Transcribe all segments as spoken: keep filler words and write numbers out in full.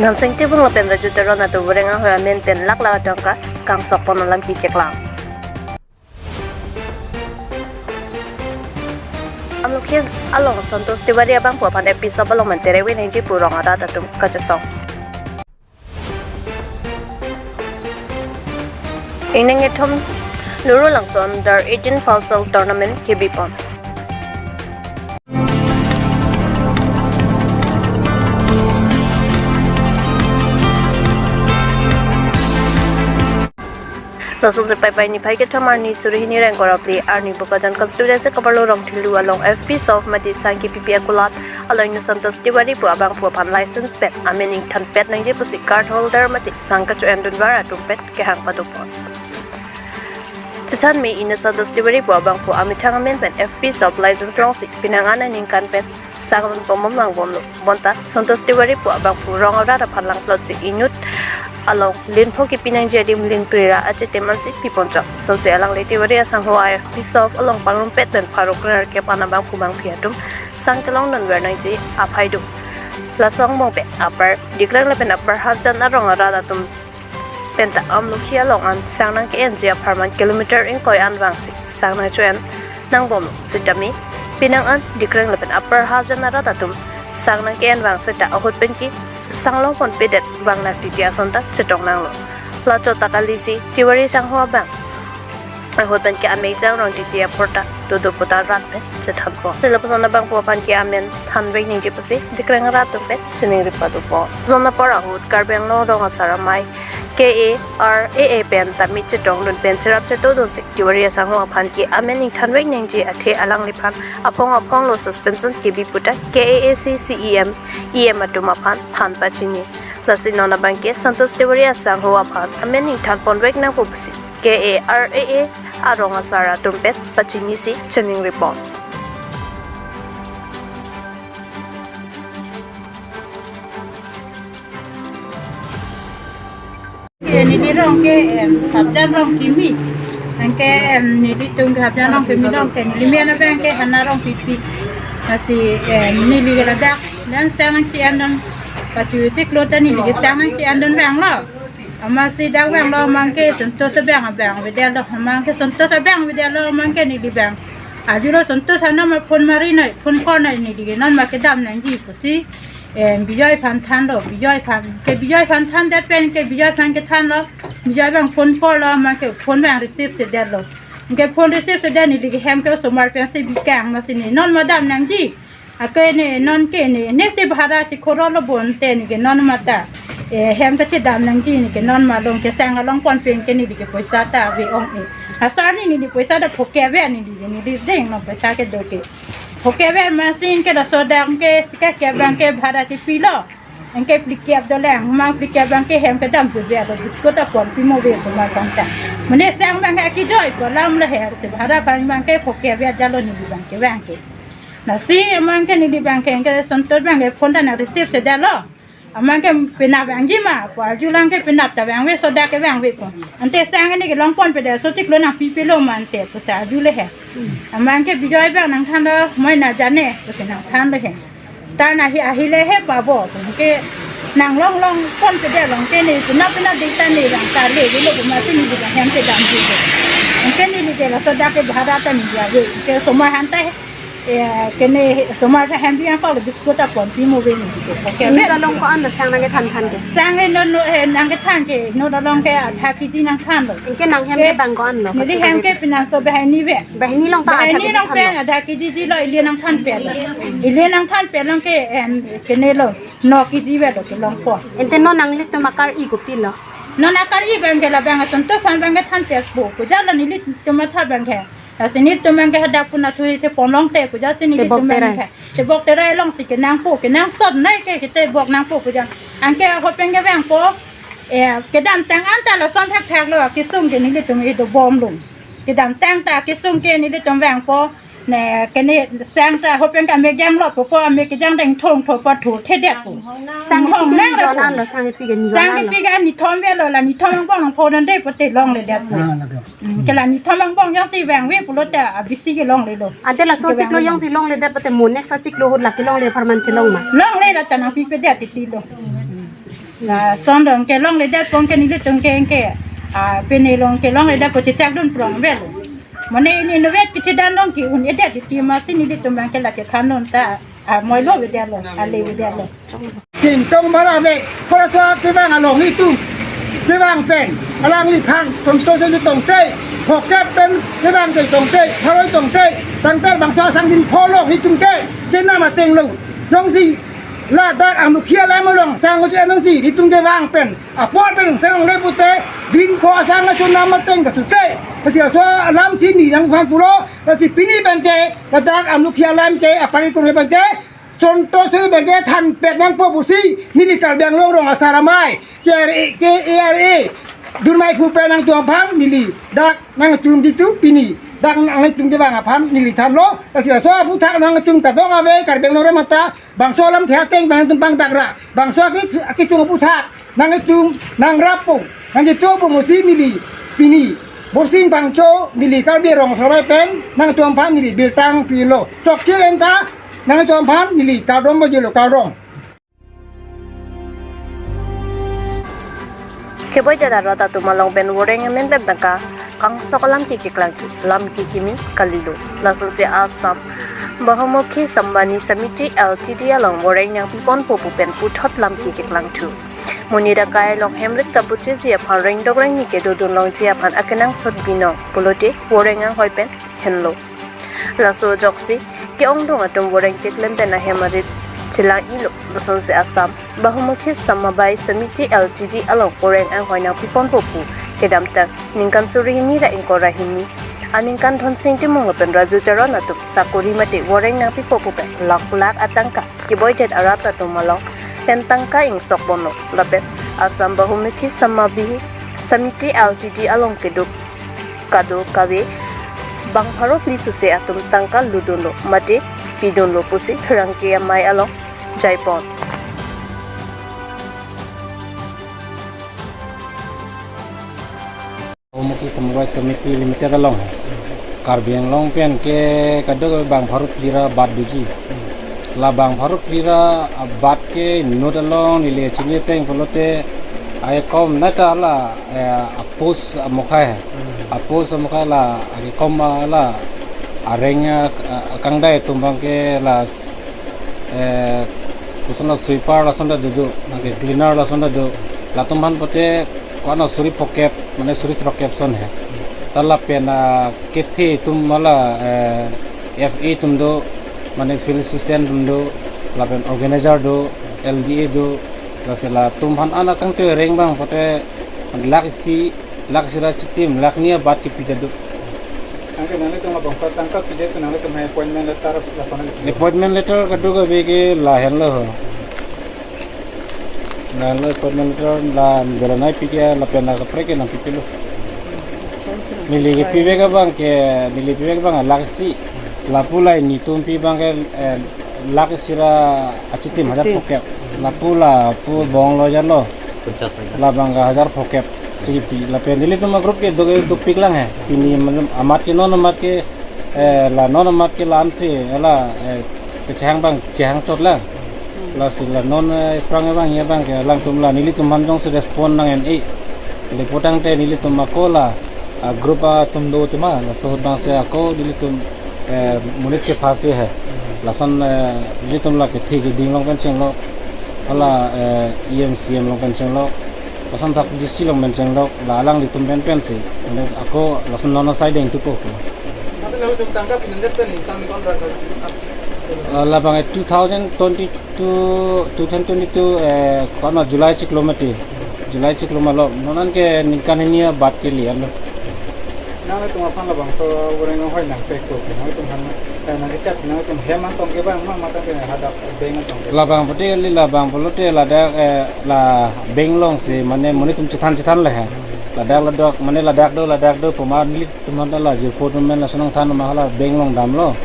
Donsing Tibung lapen Raju Teron atum vore-ang ahoi amen pen lakh lakh atangka kangsok pon alam keklang. Amlokhi along Santosh Tiwari abangphu aphan F P S O P along mantere we ningje pu rong arat atum kachesong. Ingning ithom Lurulangso under eighteen futsal tournament kebi pon. Laso si Paipai niphai kethom arni suri hini ra ingkoi ra phli arni Bokajan constituency Kaparlo Rongthelu along F P S O P mate sang kepipi akulat along Santosh Tiwari pu abangphu aphan license pen amen ingthanpet nangji pusi card holder mate sang kacho-endunvar atum pen kehang padopon. Chethan me Santosh Tiwari pu abangphu amethang amen pen F P S O P license longsi penang an aningkan pen sang lun pamom nangbomlo. Bonta Santosh Tiwari pu abangphu rong arat aphan langplotsi inut along linpho kepi nangji adim lin prira achitim ansi piponchok. Sonsi alangli Tiwari asangho a F P S O P along pangrumpet pen pharo kre-nerkep an abangphu bangphi atum sang kelongdunver nangji aphai do. Laso angbong pen Upper Dikreng lapen Upper Hafjan arong arat atum penta amlokhi along an sang nangke-enji apharman kilometer ingkoi an vangsi sang nangcho-en nangbomlo. Sitame penang an Dikreng lapen Upper Hafjan arat atum sang nangke-en vang seta ahut pen ke sang longponpedet vang nangtiti ason ta chetong nanglo. Lachot ta kalisi Tiwari sangho abang ahut pen ke amekjang rong titi apor ta dodo puta rat pen chethanpo. Sila puson abangphu aphan ke amen thanvek ningje pusi Dikreng arat atum pen chiningri padopon. Lason apor ahut Karbi Anglong Rong Asar Amei K A R A A pen tame chetongdun pen cherap chetodunsi Tiwari asangho aphan ke amen ingthanvek ningje athe alangliphan aphong aphonglo suspension kebi puta K A A C C E M, E M atum aphan than pachini. Lasi non abangke Santosh Tiwari asangho aphan amen ingthanponvek nangpo pusi K A R A A arong asar atum pen pachinisi chiningripon. Ke neli rong ke, em, Hafjan rong kimi. Anke, em, nelitum Hafjan rong kimi rong ke neli men abang ke Hana Rongpipi. Lasi, em, neli ke ladak dan sang nangke-endun, pachu chiklo ta neli ke sang nangke-endun vanglo. Amatsi dak vanglo, amat ke Santosh abang abang avedetlo, amat ke Santosh abang avedetlo, amat ke neli abang. Arjulo Santosh anam aphone mari noi, phone call noi neli ke non ma kedam nangji pusi. Em, Bijoy aphan thanlo, Bijoy aphan, ke Bijoy aphan thandet pen ke Bijoy aphan kethanlo, Bijoy abang phone call lo, amat ke phone abang receive sedetlo. Ke phone receive sedet neli ke hem ke osomar pensi bikang amatsi ne non ma dam nangji. Ake ne non ke ne, ne si bhara si khorolo bonte ne ke non ma ta. E, hem ta chedam nangji ne ke non ma long ke sang along pon pen ke neli ke poisa ta ave ong-e. Asar ne neli poisa ta phoke ave ne neli ke neli deng non poisa kedo ke. Phoke ave amatsi ke laso dak ke sika ke abang ke bhara si pilo. Anke phlikep dolang, mang phlikep abang ke hem kedam juve ado biscuit apon pimo ave osomar aphan ta. Mane sang abang ke akijoi po lam le he, si bhara abang abang ke phoke ave jalo neli abang ke abang ke. Lasi amat ke neli abang ke, anke Santosh abang ke phone ta nang receive sedetlo. Amat ke penap vangji ma, pu arjulang ke penap ta vangve, soda ke vangve pu. Ante sang ne ke longponpedet, so chiklo nangpipelo ma ante, pusi arjule he. Amat ke Bijoy abang nangthanlo, moi na jane, pusi nangthanlo he. Ta na hi ahile he pabo, ke nang long longponpedet long ke ne, penap penap dei ta ne vang ta le, le lo amatsi neli abang hem kedamji. Anke neli ke laso dak ke bhara ta neli ave, ke osomar aphan ta he. Ya, ke ne osomar aphan hem biang kok le biscuit apon pimo ave neli ke. Oke, inut along ko-an lo sang nangkethan than ke? Sang le non, non, eh, nangkethan ke, inut along ke adha kg nangthanlo. Anke nang hem ke bang ko-an lo? Neli hem ke pinanso banghini ave. Banghini along ta adha kg thanlo? Banghini along pen adha kg jilo, ili nangthanpet. Ili nangthanpet along ke, em, ke ne lo, no kg ave lo kelongpo. Ante non nanglitum akar-i kopilo? Non akar-i abang ke labang Santosh aphan abang ke thanpetpo, kujalo nelitum matha abang ke. Lasi nelitum abang ke hadak puna thu si ponlongte, kujasi nelitum abang ke. Tebok terai. Tebok terai alongsi kenangpo, kenangsot nai ke, ketebok nangpo kuja. Anke ahut pen ke vangpo, eh, kedamtang an ta lason thakthak lo, kesung ke nelitum ido bomlo. Kedamtang ta kesung ke nelitum vangpo, ne ke ne sang ta ahut pen ke amek janglo po, po amek kejang deng thong tho po thu thedetpo. Sang hong kepi nang ke jon lo. An lo, sang kepi ke ni jon an lo? Sang kepi ke nithom avelo, la nithom angbong nangphodunde pote longledetpo. Ah, lado. Hmm, ke la nithom angbong jongsi vangve pulote abisi ke longlelo. Ante laso chiklo jongsi longledet pote mo next achiklo ahut la kelongle apharman chelong ma? Longle, la ta nangpipedet titi lo. Lason dong kelongledet pon ke nelitum ke ke, ah, pini along kelongledet po chechak dun prong vel. Mane ini inutvet kechedan dong ke-un-edet iti masi nelitum abang ke la chethan dun ta, ah, moilo avedetlo, ale avedetlo. Kingtong bara ave, kola so kevang along itum. Kevang pen, alangliphan, Sonto Suri tongte, phokep pen, kevang ke tongte, pharo tongte, tangte bangso asang din pholo itum ke, kenam atenglo. Jongsi, ladak Amlokhi along sang uji anong si, itum kevang pen, apor pen sang le pute, din pho asang aso nam ateng kasute, lasi aso alam si neliphan pulo, lasi pini pen ke, ladak Amlokhi along ke, apari kung pen ke, Sonto Suri abang ke thanpet nangpo pusi, neli Karbi Anglong rong asar amei, K R A, K A R A, Dunmai Phu pen nangtumphan, neli, dak nangtum ditu pini, dak nangtum kevang aphan, neli thanlo, lasi laso aphuthak nangtum ta dong ave, Karbi Anglong rong mata, bangso alamthe ateng abang nangtum pangdakra, bangso aki, akisung aphuthak, nangtum nangrappo, nangtum po mosi neli pini. Borsing Bangcho neli Karbi Rong Asar Amei pen nangtumphan neli birta pilo. Chokche enta nangtumphan neli kardom bajilo, kardom. Keboidet arat atum along pen voreng amen pen tangka kangsok alam ke keklang ke, lam ke kimi kalilo. Lasonsi Assam Bahumukhi Samvadi Samiti L T D along voreng nangpiponpo pu pen puthot lam ke keklangthu. Monit akai along hemrik ta puchiji aphan rengdok rengni kedodun longji aphan akenangsot binong pulote voreng anghoi pen henlo. Laso ajoksi ke-ongdung atum voreng keklem pen ahem arit chelang-ilo. Lasonsi Assam Bahumukhi Samvadi Samiti L T D along voreng anghoi nangpiponpo pu kedamtang ningkan suri hini ra ingkoi ra hini aningkan Dhonsing Timung lapen Raju Teron atum sakori mate voreng nangpipo pu pen lak lak atangka keboidet arat atum along pen tangka ingsok ponlo lapen Assam Bahumukhi Samvadi Samiti L T D along keduk kadokave bang pharo phli suse atum tangka ludunlo mate pidunlo pusi pherangke amei along jaipon. Bahumukhi Samvadi Samiti Limited along he. Karbi Anglong pen ke kadokave bang pharo phli ra bat doji. La bang pharo phli ra abat ke inut along neli chini ateng pulote ai kom neta la, eh, apos amokai he. Apos amokai la ake kom la areng, eh, kangdai atum abang ke la, eh, koson la sweeper lason ta dodo, abang ke cleaner lason ta do. Latum aphan pote ko-an suri phokep, mane suri throkep ason he. Ta lapen, ah, kethe atum mala, eh, F A atum do, mane field assistant atum do, lapen organizer do, L D A do, lasi latum aphan ana kangtui areng abang pote lak isi, lak isi ra chitim, lak ni abat kepi ta do. Anke nanglitum labangso tangka pidet nanglitum appointment letter lason. Appointment letter kadokave ke lahenlo ho. Lahenlo appointment letter la Belanai pi ke lapen la kaprek ke nangpipilo. Neli kepivek abang ke, neli pivek abang lak isi. Lapu la netum pi abang ke, eh, lak isi ra achitim hajar phokep. Lapu lapu bong lo jar lo. Labang ke hajar phokep si pi. Lapen nelitum agroup ke do, dopik lang he. Pini matlab amat ke non amat ke, eh, la non amat ke la ansi, la, eh, kechehang abang, chehang chot lang. Lasi la non, eh, aphrang abang ya abang ke alangtum la nelitum aphan jongsi respond nang-en-e. Lapu tangte nelitum ako la, ah, group atum do tema, laso ahut abang si ako nelitum, eh, monit chephasi he. Lason, eh, nelitum la kethe keding along pen chenglok. Hala, eh, E M C M along pen chenglok. Lason dak D C along pen chenglok, la alanglitum pen pensi. Mane ako lason non asai deng tupo. Tapi lalu jom tangka pinandet pen income kon ra. Eh, labang, eh, two thousand twenty-two, two thousand twenty-two, eh, ko-an July chiklo mati. July chiklo malo. Non an ke ningkan hini abat ke lian lo. Nanglitum aphan labangso voreng anghoi nangpekpo, nanglitum aphan, eh, nangkechat, nanglitum hem an tong ke abang ma, mate ke hadak bank an tong ke? Labang pote kali, labang pulote ladak, eh, la bank along si mane monit atum chethan chethan le he. Ladak ladak, mane ladak do, ladak do, puma nelitum aphan la jirpo atum pen lason nangthan ma hala bank along damlo.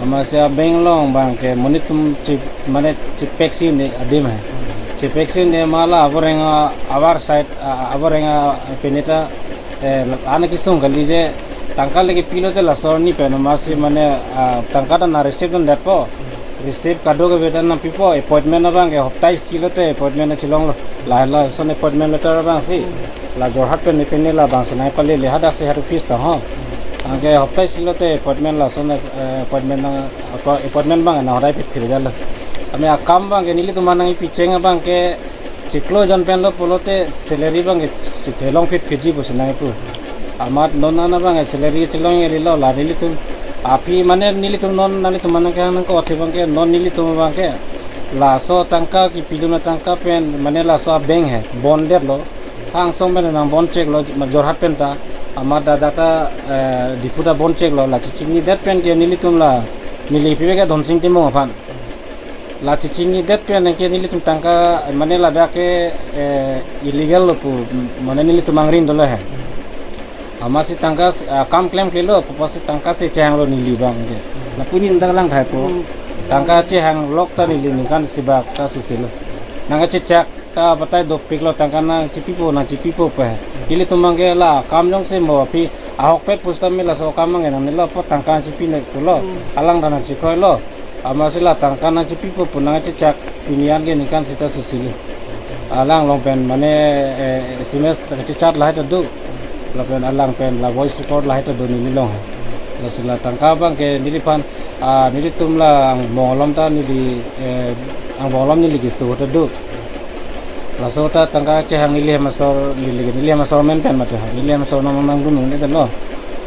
Amatsi bank along abang ke monit atum che, mane chepek si un-e adim he. Chepek si un-e ma la avoreng, ah, avar side, ah, avoreng, ah, peneta, eh, ana kesung kali je tangka le kepi lote laso arni pen amatsi mane, ah, tangka ta na receive dundetpo. Receive kadokave ta nangpipo, appointment abang ke hopta isi lote appointment chelonglo. La lason appointment letter abang si la Jorhat pen ne pen ne labang si nangpale le hadak si hadak office ta ho. Anke hopta isi lote appointment lason, eh, appointment nang apa appointment abang na hodai phit phit jalo. Kami akam abang ke nelitum nangpicheng abang ke chiklo jon pen lo pulote salary abang ke chithelong phit phitji pusi nangpu. Amat non an abang ke salary chelong eri lo la nelitum. Aphi mane nelitum non nanglitum mane ke nang ko athe abang ke non nelitum abang ke laso tangka kipidun atangka pen mane laso a-bank he bondetlo. Hangsong pen nang bond cheklo ma Jorhat pen ta. Amat dada ta, eh, Diphu ta bond cheklo la chichinidet pen ke nelitum la neli pibe ke Dhonsing Timung aphan. La chichinidet pen ke nelitum tangka mane ladak ke, eh, illegal lo pu mane nelitum angrin dolo he. Amatsi tangka, ah, kam klemklelo pusi tangka si chehanglo neli abang ke. Lapu neli dak lang thaipo. Tangka chehang lok ta neli ningkan isi bak ta susilo. Nangkachechak ta batai dopiklo tangka nangchipipo nangchipipo pe. Nelitum abang ke la kam jongsi mo aphi ahokpet pusitame laso kam abang ke nangnelo apot tangka chipi ne pulo. Alang ta nangchikroilo. Amatsi la tangka nangchipipo pu nangchechak pini an ke ningkan sita susilo. Alang along pen mane, eh, S M S ta kachechat lahai ta do. Lapen alang pen la voice record lahai ta do neli along he. Lasi la tangka abang ke neliphan, ah, nelitum la angbong along ta neli, eh, angbong along neli keso ta do. Laso ta tangka chehang neli hem asor neli ke neli hem asor men pen mate ha. Neli hem asor nang nangdun un-edetlo.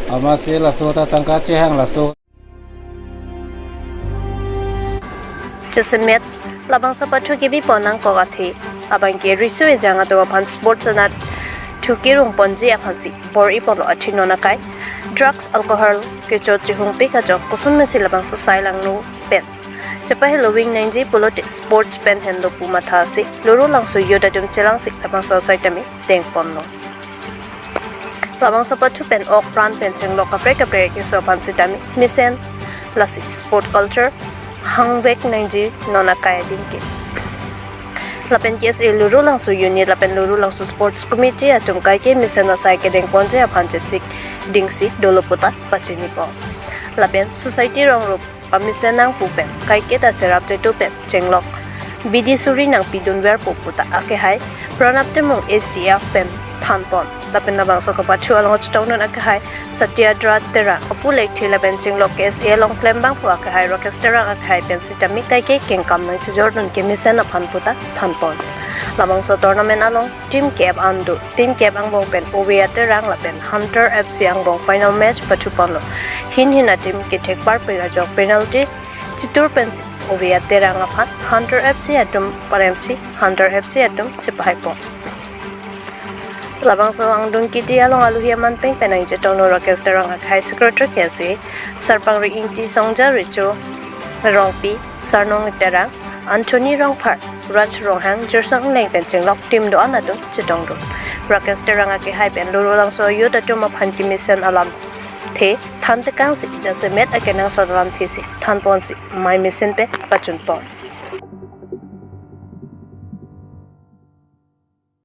Amatsi laso ta tangka chehang laso. Jasemet, labangso apathu kebi pon nangkok athe abang ke riso ejang atum aphan sports anat thu kerung ponji aphansi bor-i ponlo athe non akai. Drugs, alcohol kechot chihungpik ajok koson mesi labangso sai langno pen chepahelo ving nangji pulote sports pen henlo pu mathasi Lorulangso youth atum chelangsi labangso asai tame dengponlo. Labangso apathu pen ok pran pen chenglok kaprek kaprek keso aphan sitame mesen lasi sport culture hangvek nangji non akai adim ke. Lapen K S A Lorulangso unit lapen Lorulangso sports committee atum kaike mesen asai kedengponji aphan chesik dingsi dolo puta pachinipo. Lapen society rong rup pamesen nangpu pen kaiketa cherap chetu pen chenglok bidi suri nangpidunverpo puta akehai Pranab Timung A C F pen thanpon. Lapen labangso kapathu along chetongdun akehai Satyadra Terang, apu lekthe lapen chenglok K S A along klembangpo akehai Rakesh Terang akehai pen sitame kaike kengkam nangchejordun kemesen aphan puta thanpon. Labangso tournament along team kep an do. Team kep angbong pen Oveya Terang lapen Hunter F C angbong final match pathuponlo. Hinhin ateam kethek parpik ajok penalty chitur pensi Oveya Terang aphan Hunter F C atum paremsi Hunter F C atum chepahaipon. Labangso angdung kiti along aluhi aman peng pen nangchetongdun Rakesh Terang akehai Secretary K S A, Sarpangri Ingti, Songja Recho, Rongpi, Sarnong Terang, Anthony Rongphar, Raj Ronghang, Jirsong Engleng pen chenglok team do-an atum chetongdun. Rakesh Terang akehai pen Lorulangso youth atum aphan kemesen alamthe thantekangsi jasemet akenangsot alamthesi thanponsi mai mesen pen pachunpon.